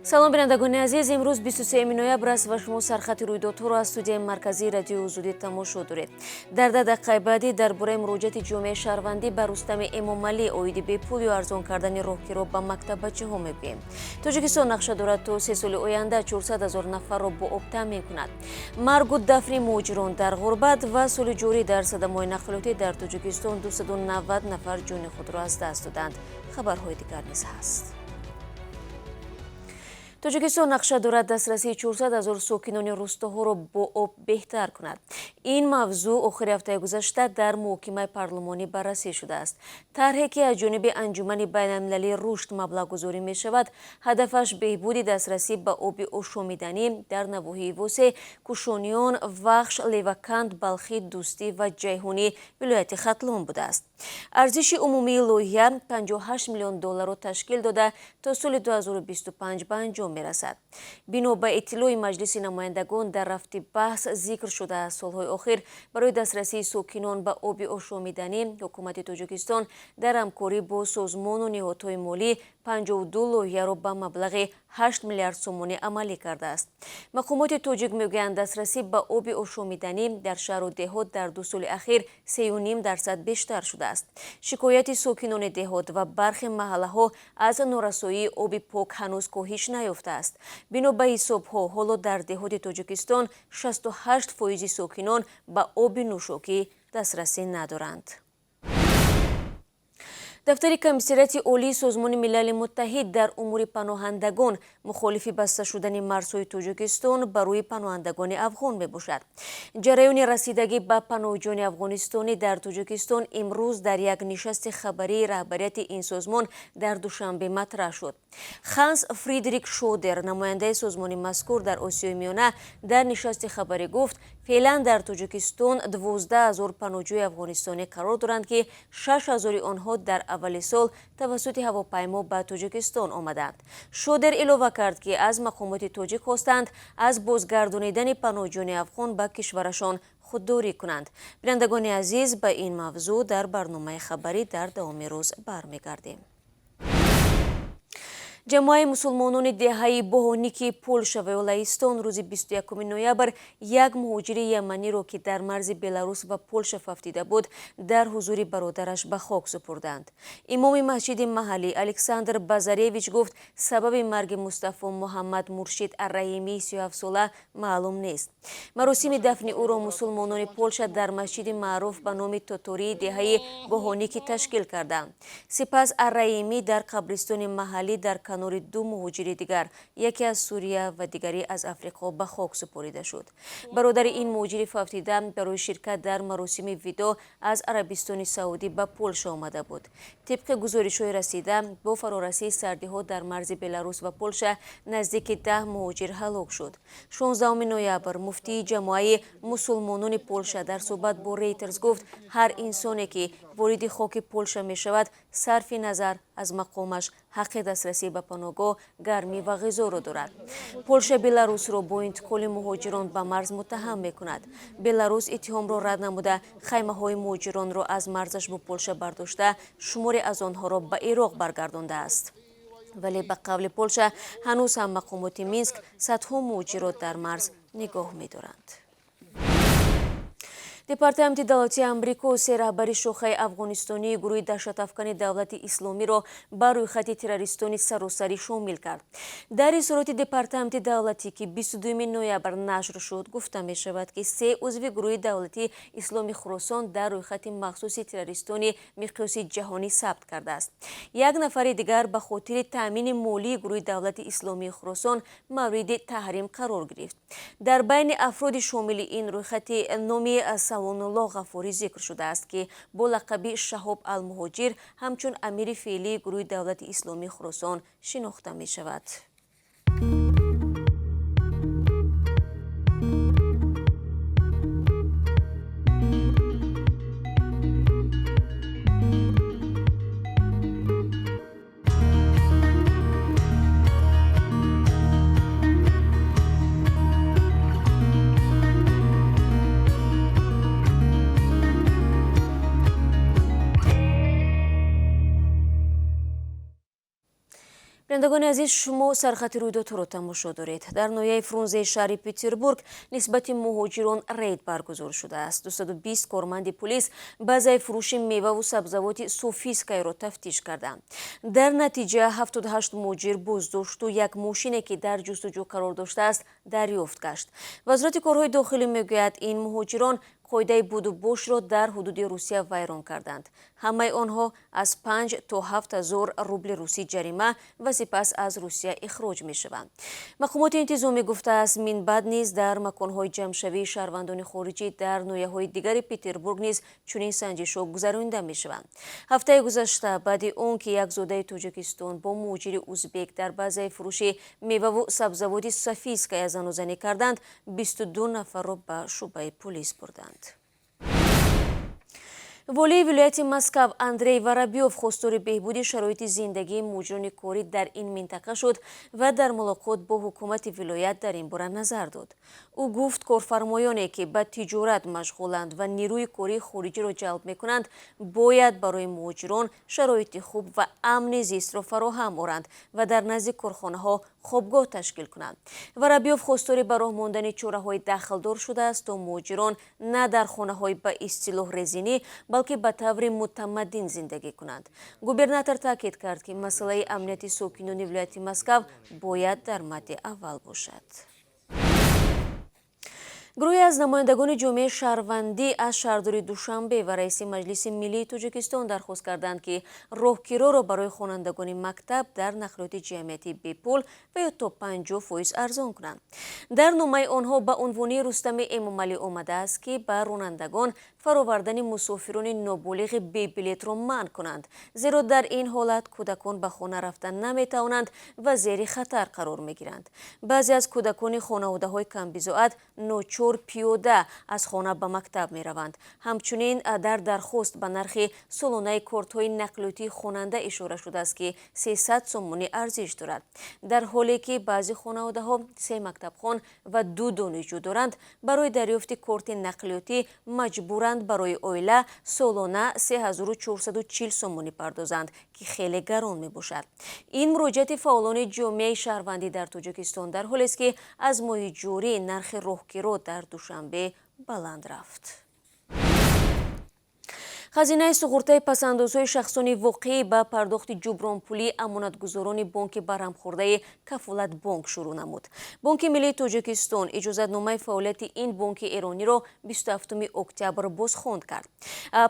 Салом, бинандагони азиз. Имрӯз 23 ноябр аст ва шумо сархати рӯйдодҳоро аз студияи марказии Радиои Озодӣ тамошо доред. Дар 10 дақиқаи баъдӣ дар бораи муроҷиати ҷомеаи шаҳрвандӣ ба Рустами Эмомалӣ оиди бепул ё арзон кардани роҳкиро ба мактаббачаҳо мегӯем. Тоҷикистон нақша дорад то 3 соли оянда 400 ҳазор нафарро бо об таъмин кунад. Маргу дафни муҳоҷирон дар ғурбат ва соли ҷорӣ дар садамаҳои нақлиётӣ дар Тоҷикистон 290 нафар ҷони худро аз даст доданд. Хабарҳои дигар низ ҳаст. Тоҷикистон нақша дорад дастрасии 400 ҳазор сокинони рустоҳоро бо об беҳтар кунад. Ин мавзӯъ охири ҳафтаи гузашта дар муҳокимаи парлумонӣ баррасӣ шудааст. Тарҳе, ки аз ҷониби Анҷумани байналмилалии рушд маблағгузорӣ мешавад, ҳадафаш беҳбуди дастрасӣ ба оби ошомиданӣ дар навоҳии Восеъ, Кушониён, Вахш, Леваканд, Балхӣ, Дӯстӣ ва Ҷайҳунӣ вилояти Хатлон будааст. Арзиши умумии лоиҳа 58 миллион долларро ташкил дода, то соли 2025 ба анҷом мерасад. Бино ба иттилои Маҷлиси намояндагон, дар рафти баҳс зикр шудааст, солҳои охир барои дастрасии сокинон ба оби ошомиданӣ ҳукумати Тоҷикистон дар ҳамкорӣ бо созмону ниҳодҳои молӣ 52 лоиҳаро ба маблағи 8 миллиард сомонӣ амалӣ кардааст. Мақомоти тоҷик мегӯянд, дастрасӣ ба оби ошомиданӣ дар шаҳру деҳот дар 2 соли ахир 3,5% бештар шудааст. Шикояти сокинони деҳот ва бархе маҳаллаҳо аз норасоии оби пок ҳанӯз коҳиш наёфтааст. Бино ба ҳисобҳо, ҳоло дар деҳоти Тоҷикистон 68 фоизи сокинон ба оби нӯшокӣ дастрасӣ надоранд. Дафтари Комиссариати Олии Созмони Милали Муттаҳид дар умури паноҳандагон мухолифи баста шудани марзҳои Тоҷикистон ба рӯи паноҳандагони афғон мебошад. Ҷараёни расидагӣ ба паноҳҷӯёни афғонистонӣ дар Тоҷикистон имрӯз дар як нишасти хабарии раҳбарияти ин созмон дар Душанбе матраҳ шуд. Ханс Фридрик Шодер, намояндаи созмони мазкур дар Осиёи Миёна, дар нишасти хабарӣ гуфт, феълан дар Тоҷикистон 12 000 паноҳҷӯи афғонистонӣ қарор доранд, ки 6000-и онҳо дар аввали сол тавассути ҳавопаймо ба Тоҷикистон омаданд. Шодер илова кард, ки аз мақомоти тоҷик хостанд, аз бозгардонидани паноҳҷӯёни афғон ба кишварашон худдорӣ кунанд. Бинандагони азиз, ба ин мавзӯъ дар барномаи хабарӣ дар давоми рӯз бармегардем. Ҷамоаи мусулмонони деҳаи Боҳоники Полша ва Лаҳистон рӯзи 21 ноябр як муҳоҷири яманиро, ки дар марзи Беларус ва Полша фавтида буд, дар ҳузури бародараш ба хок супурданд. Имоми масҷиди маҳаллӣ Александр Базаревич гуфт, сабаби марги Мустафо Муҳаммад Муршид Арраҳимии 37-сола маълум нест. Маросими дафни ӯро мусулмонони Полша дар масҷиди маъруф ба номи Тотории деҳаи Боҳоники ташкил карданд. Сипас Арраҳимӣ дар қабристони маҳаллӣ дар канори ду муҳоҷири дигар, яке аз Сурия ва дигаре аз Африқо, ба хок супорида шуд. Бародари ин муҳоҷири фавтида барои ширкат дар маросими видоъ аз Арабистони Саудӣ ба Полша омада буд. Тибқи гузоришҳои расида, бо фарорасии сардиҳо дар марзи Беларус ва Полша наздики 10 муҳоҷир ҳалок шуд. 16 ноябр муфтии ҷамоаи мусулмонони Полша дар суҳбат бо Рейтерс гуфт, ҳар инсоне, ки вориди хоки Полша мешавад, сарфи назар аз мақомаш, ҳаққи дастрасӣ ба паноҳгоҳ, гармӣ ва ғизоро дорад. Полша Беларусро бо интиқоли муҳоҷирон ба марз муттаҳам мекунад. Беларус иттиҳомро рад намуда, хаймаҳои муҳоҷиронро аз марзаш бо Полша бардошта, шуморе аз онҳоро ба Ироқ баргардондааст. Вале ба қавли Полша, ҳанӯз ҳам мақомоти Минск садҳо муҳоҷирро дар марз нигоҳ медоранд. Департаменти давлатии Амрико се раҳбари шохаи афғонистонии гурӯҳи даҳшатафкани Давлати Исломиро ба рӯйхати террористони саросарӣ шомил кард. Дар изҳороти департаменти давлатӣ, ки 22 ноябр нашр шуд, гуфта мешавад, ки се узви гурӯҳи Давлати Исломи Хуросон дар рӯйхати махсуси террористони миқёси ҷаҳонӣ сабт кардааст. Як нафари дигар ба хотири таъмини молии гурӯҳи Давлати Исломии Хуросон мавриди таҳрим қарор гирифт. Дар байни афроди шомили ин рӯйхати номи Салонулло Ғафурӣ зикр шудааст, ки бо лақаби Шаҳоб Алмуҳоҷир ҳамчун амири феълии гурӯҳи Давлати Исломии Хуросон шинохта мешавад. Бинандагони азиз, шумо сархати рӯйдодҳоро тамошо доред. Дар ноҳияи Фрунзеи шаҳри Петербург нисбати муҳоҷирон рейд баргузор шудааст. 220 корманди пулис базаи фурӯши меваву сабзавоти Софийскаяро тафтиш карданд. Дар натиҷа 78 муҳоҷир боздошту як мошине, ки дар ҷустуҷӯ қарор доштааст, дарёфт гашт. Вазорати корҳои дохилӣ мегӯяд, ин муҳоҷирон қоидаи будубошро дар ҳудуди Русия вайрон карданд. Ҳамаи онҳо аз 5 то 7 ҳазор рубли русӣ ҷарима ва сипас аз Русия ихроҷ мешаванд. Мақомоти интизомӣ гуфтааст, минбаъд низ дар маконҳои ҷамъшавии шаҳрвандони хориҷӣ дар ноҳияҳои дигари Петербург низ чунин санҷишҳо гузаронида мешаванд. Ҳафтаи гузашта баъди он ки як зодаи Тоҷикистон бо муҳоҷири узбек дар базаи фурӯши меваву сабзавоти Софийская занозанӣ карданд, 22 нафарро ба шӯъбаи пулис бурданд. Волии вилояти Москав Андрей Воробьев хостори беҳбуди шароити зиндагии муҳоҷирони корӣ дар ин минтақа шуд ва дар мулоқот бо ҳукумати вилоят дар ин бора назар дод. Ӯ гуфт, корфармоёне, ки ба тиҷорат машғуланд ва нерӯи кории хориҷиро ҷалб мекунанд, бояд барои муҳоҷирон шароити хуб ва амни зистро фароҳам оранд ва дар назди корхонаҳо хобгоҳ ташкил кунанд. Воробьев хостори ба роҳ мондани чораҳои дахлдор шудааст, то муҳоҷирон на дар хонаҳои ба истилоҳ резинӣ, балки ба таври мутамаддин зиндагӣ кунанд. Губернатор таъкид кард, ки масъалаи амнияти сокинони вилояти Москав бояд дар мадди аввал бошад. Гурӯҳе аз намояндагони ҷомеаи шаҳрвандӣ аз шаҳрдори Душанбе ва раиси Маҷлиси миллии Тоҷикистон дархост карданд, ки роҳкироро барои хонандагони мактаб дар нақлиёти ҷамъиятӣ бепул ва ё то 50% арзон кунанд. Дар номаи онҳо ба унвони Рустами Эмомалӣ омадааст, ки ба ронандагон фаровардани мусофирони ноболиғи бебилетро манъ кунанд, зеро дар ин ҳолат кӯдакон ба хона рафта наметавонанд ва зери хатар қарор мегиранд. Баъзе аз кӯдакони хонаводаҳои камбизоат ночор пиёда аз хона ба мактаб мераванд. Ҳамчунин дар дархост ба нархи солонаи кортҳои нақлиётии хонанда ишора шудааст, ки 300 сомонӣ арзиш дорад. Дар ҳоле ки баъзе хонаводаҳо се мактабхон ва ду донишҷӯ доранд, барои дарёфти корти нақлиётӣ маҷбуранд барои оила солона 3440 сомонӣ пардозанд, ки хеле гарон мебошад. Ин муроҷиати фаъолони ҷомеаи шаҳрвандӣ дар Тоҷикистон дар ҳолест, ки аз моҳи ҷорӣ нархи роҳкиро дар Душанбе баланд рафт. Хазинаи суғуртаи пасандозҳои шахсони воқеӣ ба пардохти ҷубронпулии амонатгузорони бонки барҳамхӯрдаи Кафолатбонк шурӯъ намуд. Бонки миллии Тоҷикистон иҷозатномаи фаъолияти ин бонки эрониро 27 октябр бозхонд кард.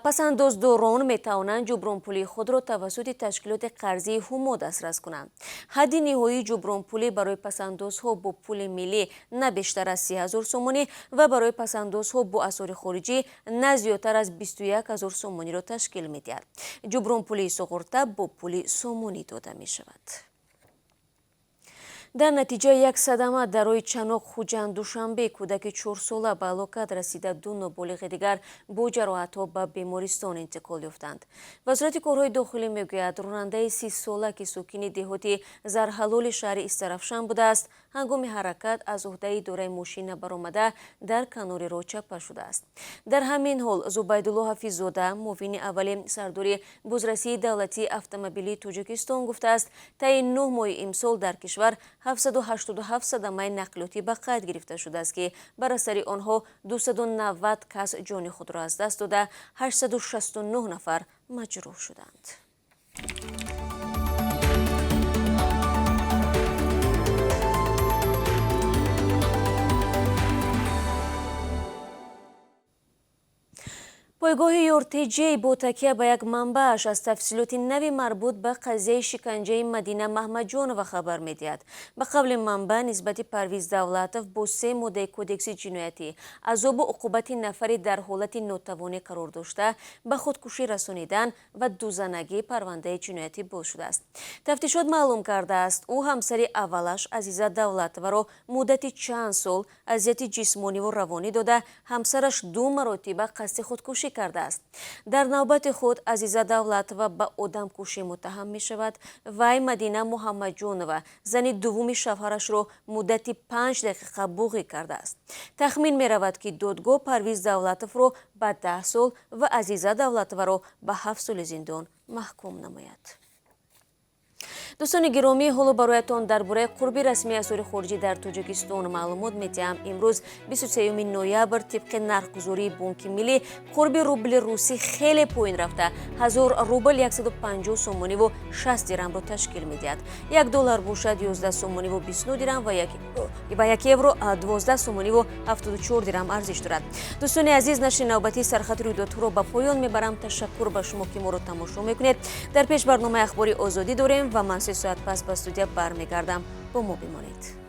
Пасандоздорон метавонанд ҷубронпулии худро тавассути ташкилоти қарзии Ҳумо дастрас кунанд. Ҳадди ниҳоии ҷубронпулӣ барои пасандозҳо бо пули миллӣ на бештар аз 30 000 сомонӣ ва барои пасандозҳо бо асъори хориҷӣ на зиёдтар аз 21 000 сомониро ташкил медиҳад. Ҷубронпулии суғурта бо пули сомонӣ дода мешавад. Дар натиҷаи як садама дар роҳи Чаноқ Хуҷанд Душанбе кӯдаки 4-сола ба ҳалокат расида, ду ноболиғи дигар бо ҷароҳатҳо ба бемористон интиқол ёфтанд. Вазорати корҳои дохилӣ мегӯяд, ронандаи 30-сола, ки сокини деҳоти Зарҳалоли шаҳри Истаравшан будааст, ҳангоми ҳаракат аз уҳдаи идораи мошин набаромада, дар канори роҳ чапа шудааст. Дар ҳамин ҳол Зубайдулло Ҳафиззода, муовини аввали сардори бозрасии давлатии автомобилии Тоҷикистон, гуфтааст, таи 9 моҳи имсол дар кишвар 787 садамаи нақлиётӣ ба қайд гирифта шудааст, ки бар асари онҳо 290 кас ҷони худро аз даст дода, 869 нафар маҷрӯҳ шуданд. Пойгоҳи Ёртеҷей бо такя ба як манбааш аз тафсилоти нави марбут ба қазияи шиканҷаи Мадина Маҳмадҷонова хабар медиҳад. Ба қавли манбаъ, нисбати Парвиз Давлатов бо се моддаи Кодекси ҷиноятӣ азобу уқубати нафари дар ҳолати нотавонӣ қарор дошта, ба худкушӣ расонидан ва дузанагӣ парвандаи ҷиноятӣ боз шудааст. Тафтишот маълум кардааст, ӯ ҳамсари аввалаш Азиза Давлатоваро муддати чанд сол азияти ҷисмониву равонӣ дода, ҳамсараш ду маротиба қасди худкушӣ кардааст. Дар навбати худ Азиза Давлатова ба одамкушӣ муттаҳам мешавад. Вай Мадина Муҳаммадҷонова, зани дуввуми шавҳарашро, муддати 5 дақиқа буғӣ кардааст. Тахмин меравад, ки додгоҳ Парвиз Давлатовро ба 10 сол ва Азиза Давлатоваро ба 7 соли зиндон маҳкум намояд. Дӯстони гиромӣ, ҳоло бароятон дар бораи қурби расмии асъори хориҷӣ дар Тоҷикистон маълумот медиҳам. Имрӯз, 23 ноябр, тибқи нархгузории Бонки Миллӣ, қурби рубли русӣ хеле поин рафта, 1000 рубл 150 сомониву 60 дирамро ташкил медиҳад. 1 доллар бошад 11 сомониву 29 дирам ва 1 евро 12 сомониву 74 дирам арзиш дорад. Дӯстони азиз, нашри навбатии Сархати рӯйдодҳоро ба поён мебарам. Ташаккур ба шумо, ки моро тамошо мекунед. Дар пеш барномаи Ахбори Озодӣ дорем ва ман 3 соат пас ба студия бармегардам. Бо мо бимонед.